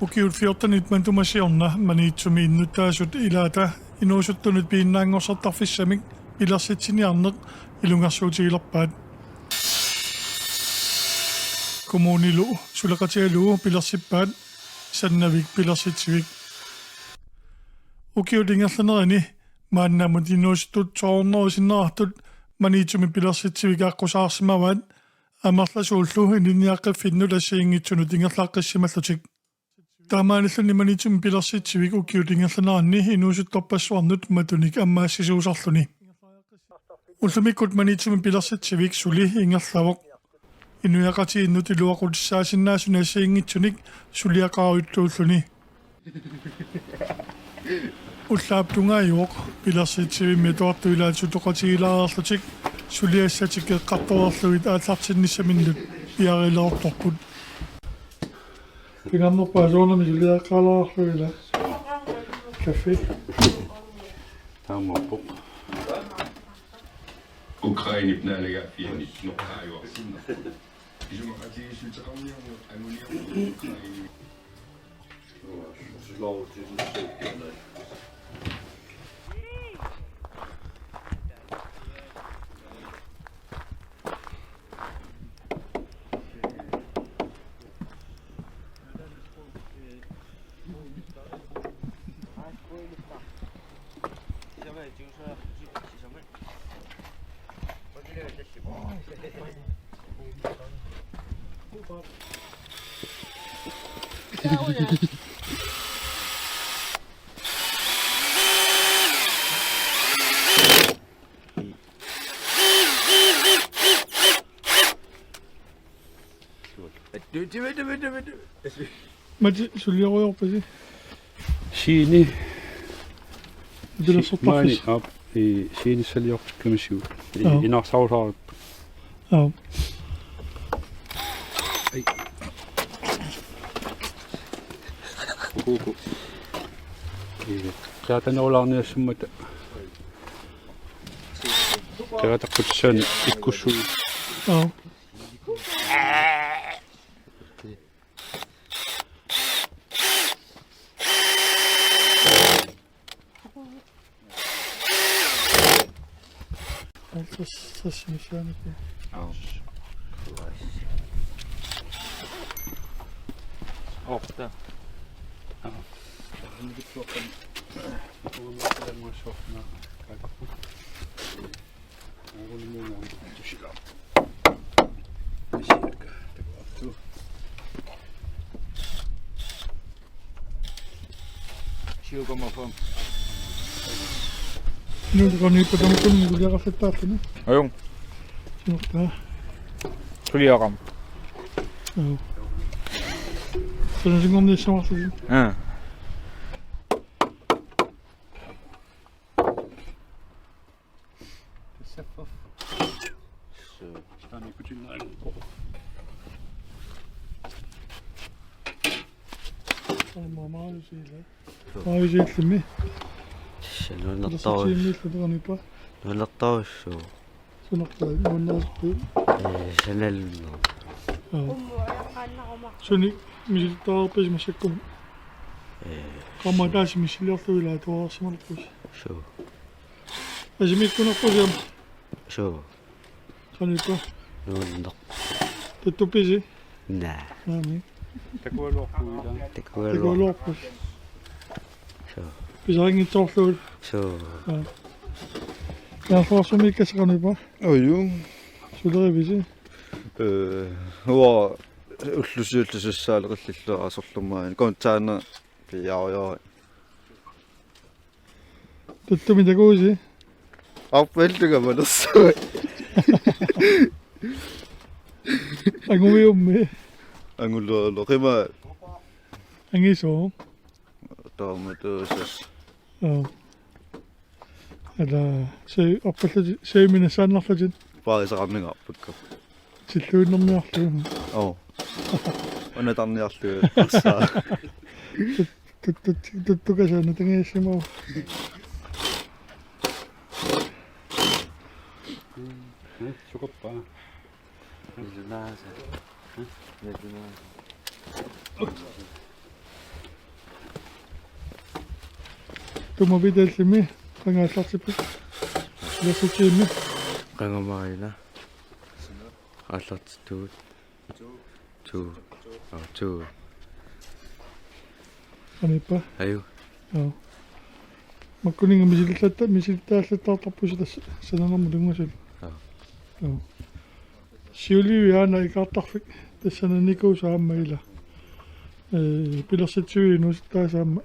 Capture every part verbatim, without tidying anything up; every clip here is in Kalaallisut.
Ukiut fjortenit matuma siorna Maniitsumi innuttaasut ilaata inuusuttunut piinnaanngorsartarfissamik pilersitsiniarneq ilungersuutigilerpaat. Kommunilu suleqatigalugu pilersippaat Sandavik pilersitsivik. Ukiut ingerlanerini maannamut inuusuttut to hundrede sinneqartut Maniitsumi pilersitsivik aqqusaarsimavaat, amerlasuullu ilinniaqqiffinnut assigiinngitsunut ingerlaqqissimallutik. Taamaalilluni Maniitsumi pilersitsivik ukiut ingerlaneranni inuusuttorpassuarnut matunik ammaassisuusarluni. Ullumikkut Maniitsumi pilersitsivik suli ingerlavoq. Inuiaqatigiinnut iluaqutissaasinnaasunik assigiinngitsunik suliaqarajuttuulluni. Ullaap tungaajuvoq pilersitsivimmi atuartut ilaat sutoqatigilaareerlutik suliassatik eqqartoreerlugit aallartinnissaminnut piareerluartorput. Pingaarnerpaaq soorunami suliaqqaalaarlugit ila. Kaffi. Taamaappoq. Ukrainip naalagaaffiani noqqaajuarsinnarpoq. Isumaqatigiissuteqarniarneq anguniarneq Ukrainip. Mati, suliarujoorpasi? Siini. Pilersortarfissi. Maani aap, i, siini saliorpikkamisiu. I, Joo. Inaarsarusaarippu. Joo. Ai. Uku, uku. I, taatanerulaarniassammata. Tagataqqutissaani ikkussui. Joo. Halvtreds, tres, halvfjerds. Au. Orta. Au. Syv komma fem. Nuuleqarniippat tamakkununnga suliaqarfittaarluni. Ajunngilaq. Sinortaa. Suliaqarama. Joo. Sanasinngorniassavarlusi. Aa. Tassa. Suu. Taanna kutinnaanngikkoq. Taanna maamalusiila. Suu. Maamalusiillimi. Tassa nuannertarus-. Tassa tiimmiillu peqanipa. Nuannertarussuuvoq. Sunaqqai nuannertarpit? Ee, sanalunnerpoq. Aa. Sunik misilittagaqarpisi massakkut? Ee. Qaammat ataaseq missiliorlugu ilaa atuarsimalerpusi. Suu. Asimiikkunarpusi aamma. Suu. Qanoq ippa? Nuanneq. Tuttuppisi? Naa. Naamik. Takugaluarpusi ilaa? Takugaluar-. Takugaluarpusi. Suu. Pisariinngitsoorlugu. Suu. Aa. Naaffaarsumiikkassaq qanoq ippa? Oju. Sulerivisi? Ee, uanga ullusiullusussaaleqillillu asorlumaani. Kontaana piarujorit. Tuttumi takuusi? Arpallunga malersuit. Angumiummi? Anguluarlu. Qima. Angisooq? Taamatuusas. Aa. Ala, se, arpallutit, se minassaannarlutit. Paarisaqarningaarpakka. Tilluinnerniarlugu. Oo. Unatarniarlugu. Tassa. Tut-, tut-, tut-, tuttukasaana tangiassimavoq. Mm, sukappaa. Nalunaasa. Mm, nalunaasa. Mavitallimi qanga aallartippit? Pilersitsivimmi? Qanga Maajuna. Aallartittugut. Tuu. Aa, tuu. Qaniippa? Aju. Aa. Makkuninnga misilillatta-, misilittaallattaartarpusi tassa sananermut tunngasut. Aa. Aa. Siuliui aana ikaartarfik tassa sananikuusoq aamma ila. Ee, pilersitsiviup inuusuttaasa aamma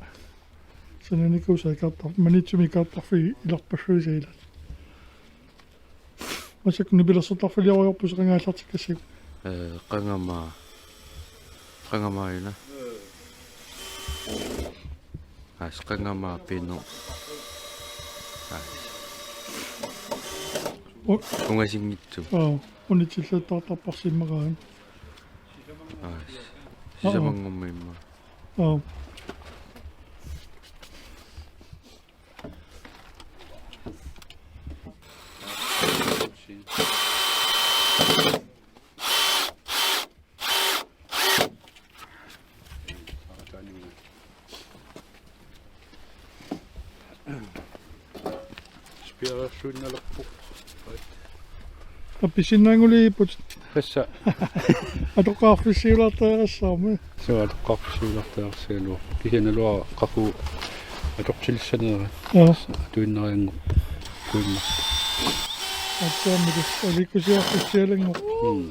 sananikuusoq ikaartar-, Maniitsumi ikaartarfiit ilarpassuisa ilaat. Massakkut nipilersortarfiliorujorpusi qanga aallartikkassi? Ee, qanga Maa-, qanga Maajuna. Aas, qanga Maa-, Pinno. Aas. U-, ungasinngitsu. Aa, unitsillattaartarparsi immaqa aana. Aas. Aa. Sisamanngormat immaqa. Aa. Spiareersuinnalerpoq. Appisinnaanguliipput. Tassa. Atoqqaarfissiulaartariaqassaarmi. Suu, atoqqaarfissiulaartariaqassagaluarpoq. Kisianni naluara qaqugu atortilissanerat. Aa. Atuinnarianngorpoq. Kuimma. Aatsaammi tassa aliikkusiarfissialanngorpoq. Mm.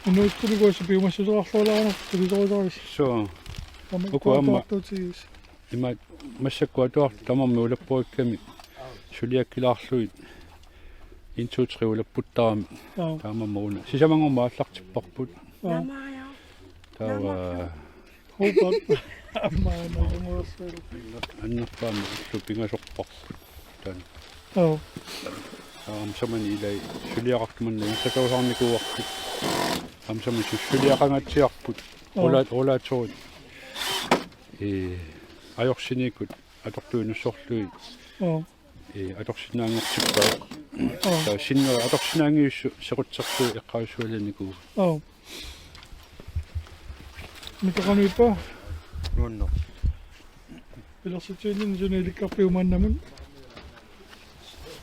Inuussuttunut uagut piumassuseqarluarlaanerput tulisorusaarisi. Suu. Aamma uku aamma atuartuutigisoq. Ima massakkut atuartut tamarmik ulapperikkami suliakkilaarlugit en to tre ulapputtarami. Aa. Taamaammat una. Sisamanngormat aallartipparput. Aa. Taava. Hobart. Aamma una jungorsuilu. Annerpaamik ullut pingasorparput. Taanna. Aa. Aamma samani ilai suliaqartut manna insertorusaarnikuuarput. Aamma samani su-, suliaqangaatsiarput. Aa. Rula-, rullatorit. Ee, ajorsinikkut atortuinussorlugit. Aa. Ee, atorsinnaanngortippaat. Aa. Taava sinneri atorsinnaanngitsut sequtserlugit eqqaavissualianikuuaat. Aa. Mika qanoq ippa? Nuanneq. Pilersitsivinninni suna ilikkarpiuk maannamut?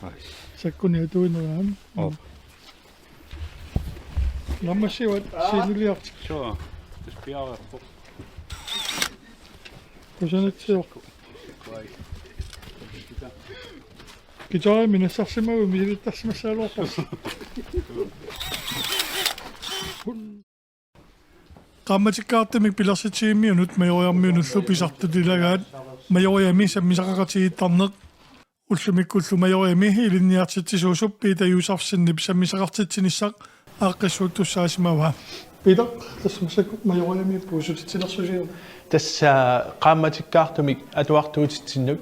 Ais. Sakkunik atuineraa. Aap. Naammassivat siiniiliartik. Suu. Tassa piareerpoq. Kusanitsioq. Guitarimi nassarsimagukku misilittarsimassagaluarparsi. Qaammatikkaartumik pilersitsivimmiunut Majoriarmiunullu pisartut ilagaat Majoriami sammisaqaqatigiittarneq. Ullumikkullu Majoriami ilinniartitsisuusup Peter Josefsenip sammisaqartitsinissaq aaqqissuuttussaasimavaa. Peter, tassa massakkut Majoriami puusutitsilersusiuk? Tassa qaammatikkaartumik atuartuutitsinnut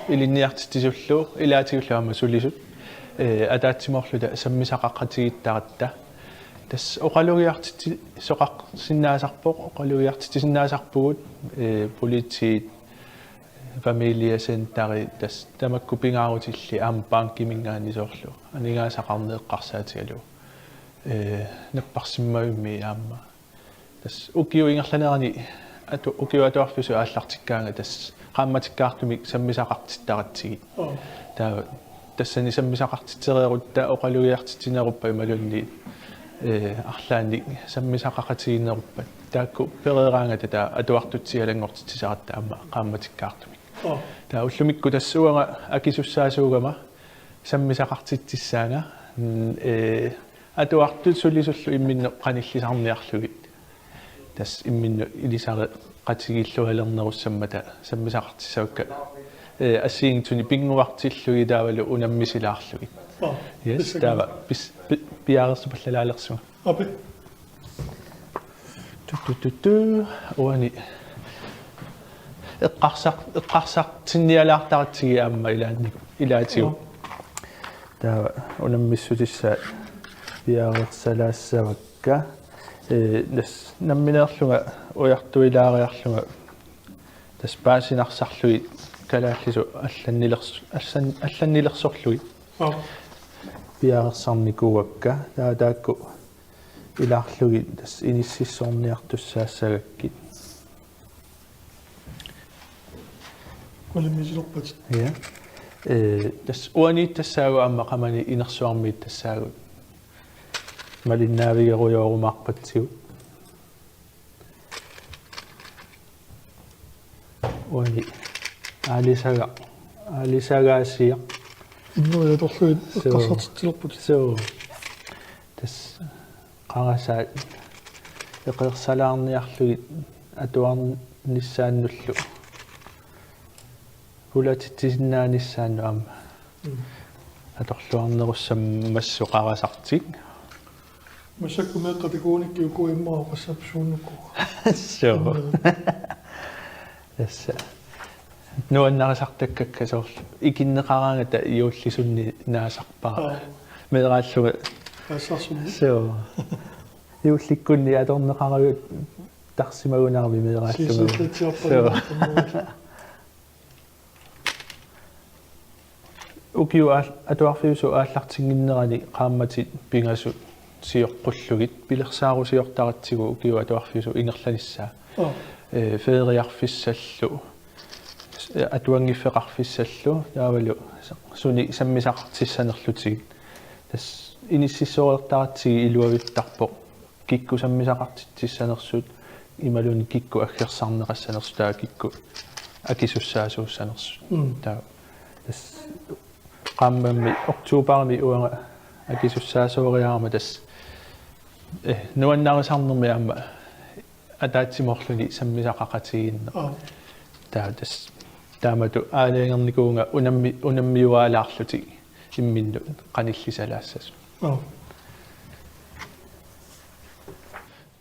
ilinniartitsisullu ilaatigullu aamma sulisut, ee, ataatsimoorluta sammisaqaqatigiittaratta. Tassa oqalugiartitsisoqarsinnaasarpoq, oqalugiartitsisinnaasarpugut, ee, politiit, familiecenteri, tassa tamakku pingaarutillit aamma bankiminngaanniit soorlu aningaasaqarneq eqqarsaatigalugu. Ee, napparsimmavimmi aamma. Tassa ukiup ingerlanerani atu-, ukiup atuarfiup aallartikkaangat tassa qaammatikkaartumik sammisaqartittaratsigit. Aa. Taava tassani sammisaqartitsereerutta oqalugiartitsineruppat imaluunniit, ee, arlaannik sammisaqaqatigiinneruppat. Taakku pereeraangata taava atuartutsialanngortitsisaratta aamma qaammatikkaartumik. Aa. Taava ullumikkut tassa uanga akisussaasuugama sammisaqartitsissaanga, mm, ee, atuartut sulisullu imminnut qanillisarniarlugit. Tassa imminnut ilisareqatigiillualernerussammata sammisaqartissavakka, ee, assigiinngitsunik pinnguartillugit taavalu unammisilaarlugit. Aa, yes, tassa taava pis-, pi-, piareersupallalaalersunga. Aap. Tu, tu, tu, tu. Uani eqqarsar-, eqqarsartinnialaartaratsigit aamma ilaanni-, ilaatigut. Aa. Taava unammissutissaat piareersalaassavakka. Ee, tassa nammineerlunga ujartuilaariarlunga tassa paasinarsarlugit kalaallisut allannilers-, allan-, allannilersorlugit. Aa. Piareersarnikuuakka. Taava taakku ilaarlugit tassa inississorniartussaassagakkit. Qulimmisilorpat. Ja. Ee, tassa uaniittassaagut aamma qamani inersuarmiittassaagut. Malinnaavigerujoorumaarpatsigut. Uani. Aalisagaq. Aalisagaasiaq. Innerit atorlugit. Suu. Eqqarsartitsilerput. Suu. Tassa qarasaat eqeersalaarniarlugit atuarnissaannullu pulatitsisinnaanissaannut aamma. Mm. Atorluarnerussammassuk qarasartik. Massakkut meeqqat takugunikku uku immaqa oqassapput suunuku. Suu. Mm. Tassa. Nuannarisartakkakka soorlu ikinneqaraangata juullisunni naasarpara. Aa. Meeraallunga. Aassarsunni. Suu. Juullikkunni atorneqaragut tarsimagunarami meeraallunga. Siisittatsiarpara. Suu. Ukiut aal-, atuarfiusut aallartinnginnerani qaammatit pingasut sioqqullugit pilersaarusiortaratsigu ukiut atuarfiusut ingerlanissaa. Aa. Ee, feeriarfissallu, ee, atuanngiffeqarfissallu, taavalu sunik sammisaqartissanerlutigit. Tassa inississoreertaratsigit iluavittarpoq. Kikkut sammisaqartitsissanersut imaluunniit kikkut aggersarneqassanersut taava kikkut akisussaasuussanersut. Mm. Taava tassa qaammammi oktobarimi uanga akisussaasooriarama tassa, eh, nuannarisarnermi aamma ataatsimoorluni sammisaqaqatigiinneq. Aa. Taava tassa taamatut aalajangernikuuvunga unammi-, unammiuaalaarlutik imminnut qanillisalaassasut. Aa.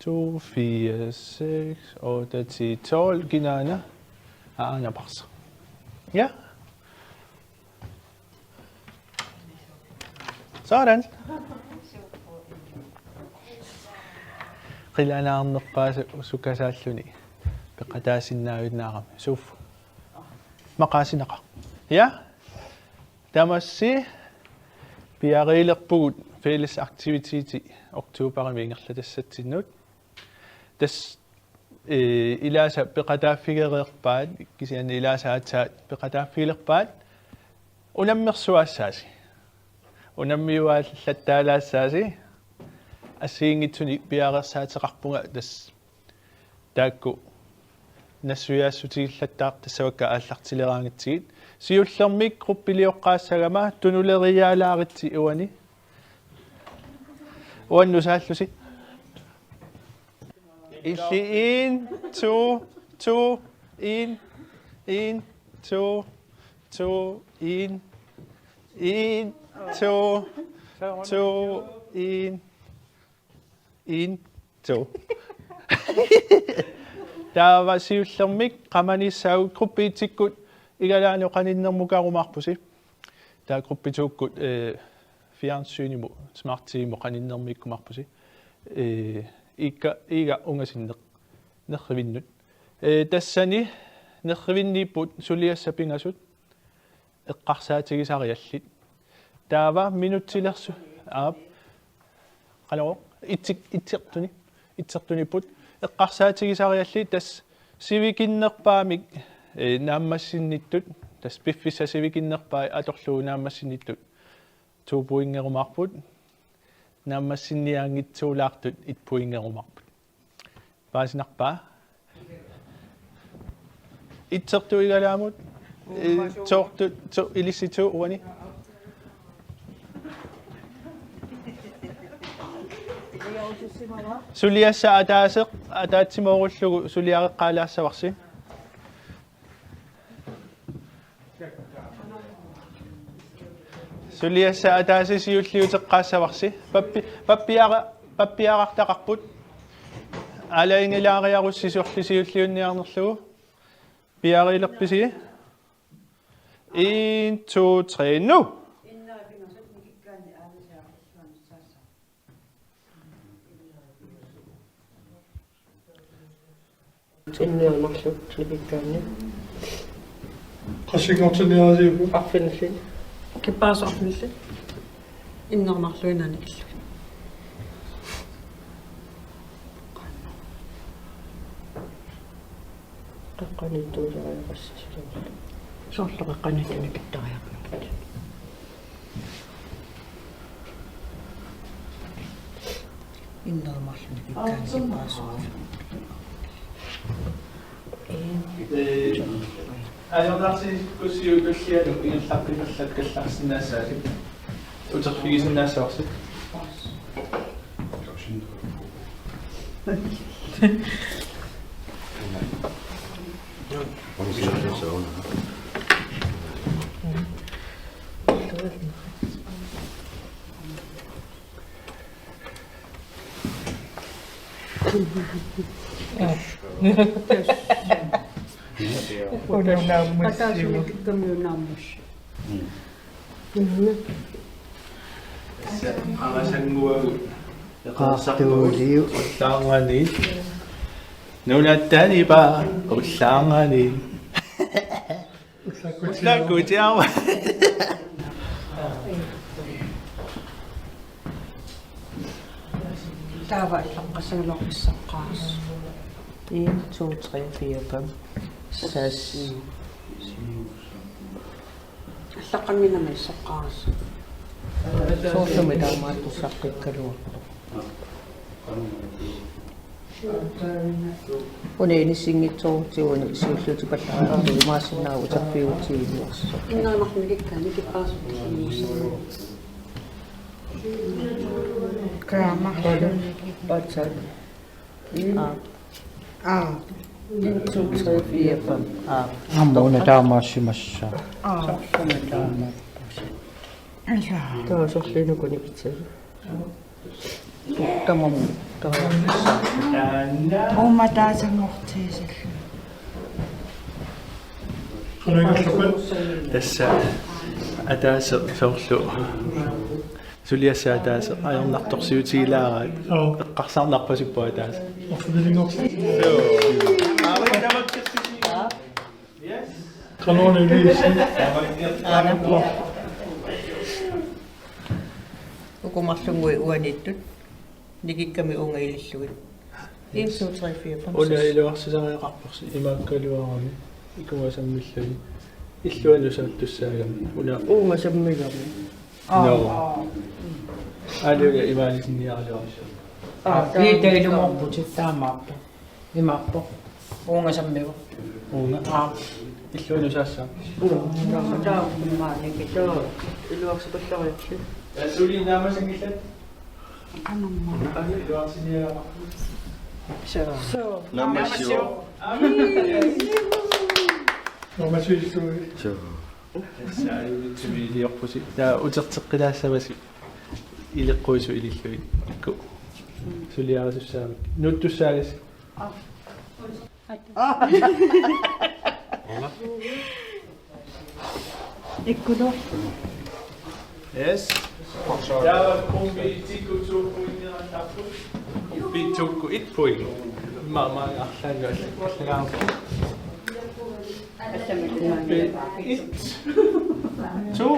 To, fire, seks, otte, ti, tolv. Kinaana? Aana parsa. Ja. Sådan. Qilanaarnerpaasaq sukasaalluni. Peqataasinnaavinnaarami. Suuf. Maqaasinaqaaq. Ja. Tamassi piareerpugut fælles aktivitetit oktobarimi ingerlatassatsinnut. Tassa, eh, ilaasa peqataaffigereerpaat, kisianni ilaasa aatsaat peqataaffigilerpaat unammersuaassaasi. Unammiuaallattaalaassaasi assigiinngitsunik piareersaateqarpunga tassa. Taakku nassuiaassutigillattaartassavakka aallartileraangatsigit. Siullermik gruppilioqqaassagama tunuleriiaalaaritsi uani. Uannut saallusi. Illit en, to, to, en, en, to, to, en, en, to, to, en. En, to. Taava siullermik qamanissaagut, gruppi etsikkut igalaanut qaninnermukarumaarpusi. Taava gruppi tokkut, eh, fjernsynimut, smart-tvimut qaninnermiikkumaarpusi. Eh, iikka, iiga ungasinneq nerrivinnut. Eh, tassani nerrivinniipput suliassat pingasut. Eqqarsaatigisariallit. Taava minutsilersu-, aap. Qanoq? Itsik-, itsertuni. Itsertuniipput. Eqqarsaatigisariallit tassa sivikinnerpaamik, eh, naammassinnittut. Tassa piffissaq sivikinnerpaaq atorlugu naammassinnittut. To pointerumaarput. Naammassinniaanngitsuulaartut et pointerumaarput. Paasinarpa? Itsertut igalaamut. Eh, toortut, to, ilissi to uani. Suliassaq ataaseq, ataatsimoorullugu suliareqqaalaassavarsi. Suliassaq ataaseq siulliuteqqaassavarsi. Pappi-, pappiara-, pappiarartaqarput. Aalajangilaariarussi sorleq siulliunniarnerlugu. Piareerpisi? En, to, tre, nu! Innerit marluk nipikkaanni. Qassinngortinniarisiuk? Arfinillit. Kipparisut arfinillit. Innerit marluk inaanni killugit. Qaqqaniittuusariaqassasut. Soorlu qeqqanut nikittariaqarpugut. Innermarluni pikkaani kipaasoq. Ee, ajornartorsiutit tullianut ingerlaqqippallakkallarsinnaassaasi. Uterfigisinnaassavarsi. Unaammassivoq. Ataaseq nikikkamiuk unaammassuk. Tassa arasannguagut. Qaartuuliu. Ullaarnganiit. Nunatta Nipa ullaarnganiit. Ullaakkuutiaava. Taava allaqqassaagaluarpassaqqaarus. En, to, tre, fire, fem, seks. Allaqqamminamik issaqqaarus. Soorlumi taamaattussaqqikkaluartoq. Una inissinngitsoorutsiguni siulliutipallaqattaartoq imaassinnaavoq uterfiutiginiarsoq. Innermarluni kikkaani kipaasoq. Kaama. Otte. Aa. Aa. En, to, tre, fire, fem. Aa. Aamma una taamaassimassaaq. Aa. Soorlumi taamaattusi. Taava soorluunuku nikitsalu. Tamarmik. Taava. Uuma taasanngortigisalluni. Tassa ataaseq soorlu. Suliassat ataaseq ajornartorsiutigilaaraat. Joo. Eqqarsarnarpasippoq ataaseq. Orsulilinngorti. Joo. Yes. Qanoruna iliussisi? Aana. Uku marlunnguit uaniittut. Nikikkami uunga ilillugit. En, to, tre, fire, fem, seks. Una iluarsisariaqarporsi imaakkaluarami. Ikungasammilluni. Illuanut saattussaagami. Una. Uunga sammigami. Aa, no. Aa. Aluga imaalisinniaraluarsi. Aa, taa-, ii, taava ilumoorputit taamaappoq. Imaappoq. Uunga sammivoq. Uunga. Aa. Illuanut saassaaq. Uunga. Taava, taava, taava, taava. Iluarsipallariarsi. Suli naammassinngillat? Qanamma. Soo. Soo. Naammassivoq. Naammassivoq. Naammassivoq. Soo. Saajunnitsumi iliorpusi. Taava uterteqqilaassavasi ileqquisut ilillugit. Ikku. Suliarisussaavat. Nuuttussaagassi. Ikkulu. Yes. Taava Kumbi Tiku to pointinik. Kumbi Tiku et point. Maanga arlaannut allagaarput. Et. To.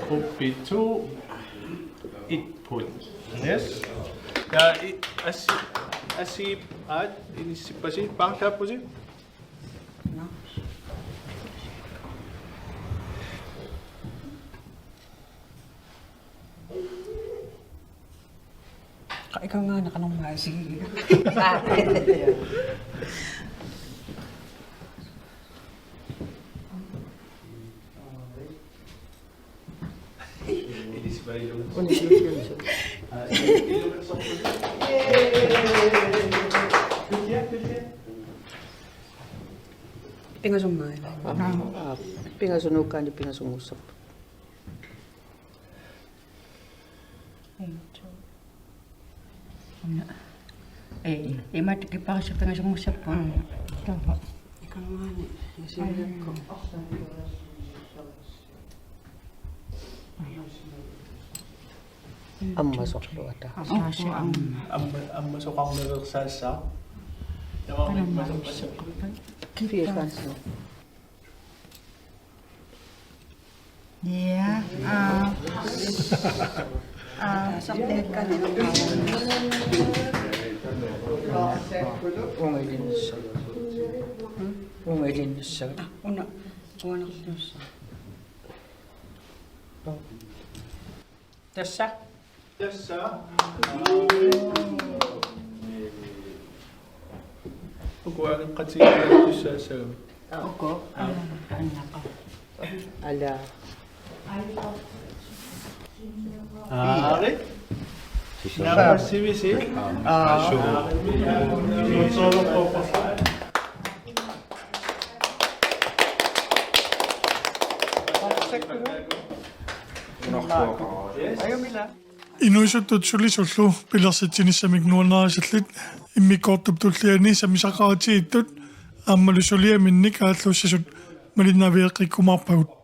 Kumbi to. Et point. Yes. Ja, i-, as-, asi-, aat, inissippasi, paarlaappusi. Qa-, ikangaana qanormaa asigigina. Pingasunngilaq. Aa, pingasunngikkaanni pingasunngussapput. Una. Ee, imatut kipaasoq pingasunngussapput. Taava. Ikangaani isigiakku. Ammasorluata. Asaasi amma. Amma, ammasoqarnaveersaassaaq. Tamarmik masorpassapput. Fire kanser. Ja, aa. Aa, sorteekkani. Uunga ilinnissaq. Uunga ilinnissaq. Aa, una. Uanerluussa. Tassa. Tassa. Uku aneqqatigiiaartussaassagami. Uku. Annaqa. Ala. Aari. Naammassivisi. Aa. Ajumila. Inuusuttut sulisullu pilersitsinissamik nuannarisallit immikkoortup tulliani sammisaqaratigiittut aammalu suliaminnik aalluussisut malinnaavigeqqikkumaarpagut.